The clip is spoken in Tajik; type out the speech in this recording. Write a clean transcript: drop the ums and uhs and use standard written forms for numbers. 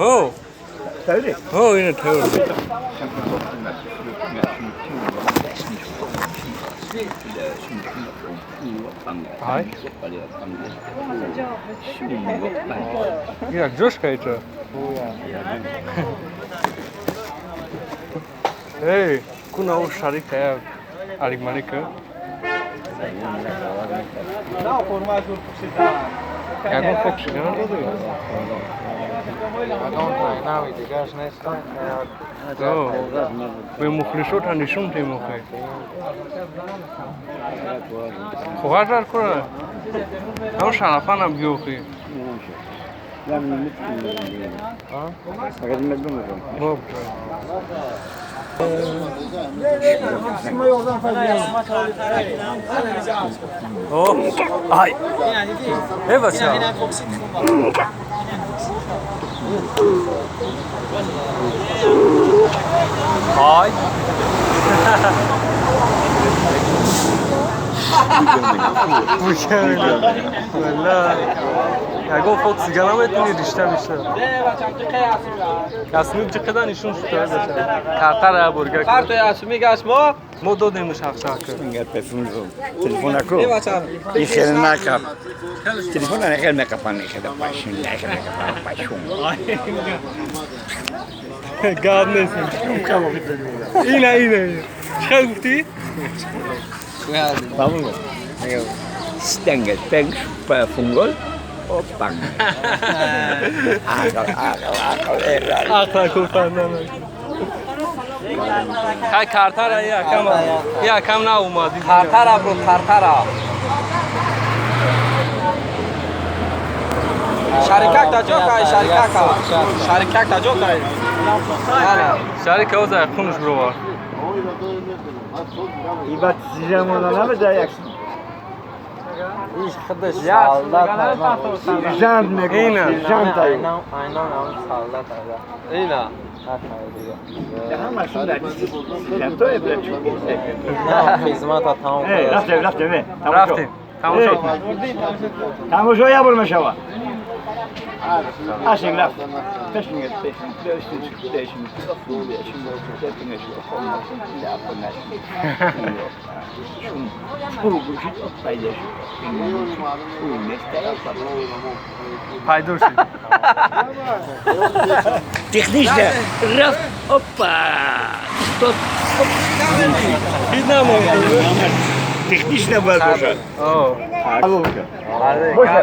Ҳо. Ҳо, ина тайёр. Ай. Ира ҷошка ича. Эй, куна у шарика я алик малика. Ягон фокусига надоди? Бе мухлисота нишон темохе. Коғаз дар кора? Ҳам шарафанам биёхи. Ай. Эй бача. Ай. Ягон фокусига наметуни ришта бишта. Ясмин чиқидан ишун шуд. Картара бурга. Карта Ясмин гаш мо? Мо додемш ҳақшака. Телефон аку. И хел накап. Телефон на хел накапан хел пашун, хел накапан пашун. Гап нест. Ина ина. Чӣ гуфтӣ? Павло. Стенгел пенг фунгол. Опан. Ақл, ақл, ақл, ақл куфтан. Хай картара якам якам на омадӣ. Картара бро, картара. Шарикак таҷо кай, шарикака. Шарикак таҷо кай. Шарика оза хунуш бровар. Ибат сижамона набеда як. Иш худаш солдат. Сержант мегӯ, сержант ай. Айнан ҳам солдат ай. Ина. Хизмата тамом. Рафтем, рафтем. Рафтем. Тамошо. Тамошо я бор мешава. Ашин рафт. Пешин, пешин, пешин, пешин, пешин, пайдо шуд. Технично. Рафт, опа. Стоп, оп. Технично бояд бошад. О. Боша.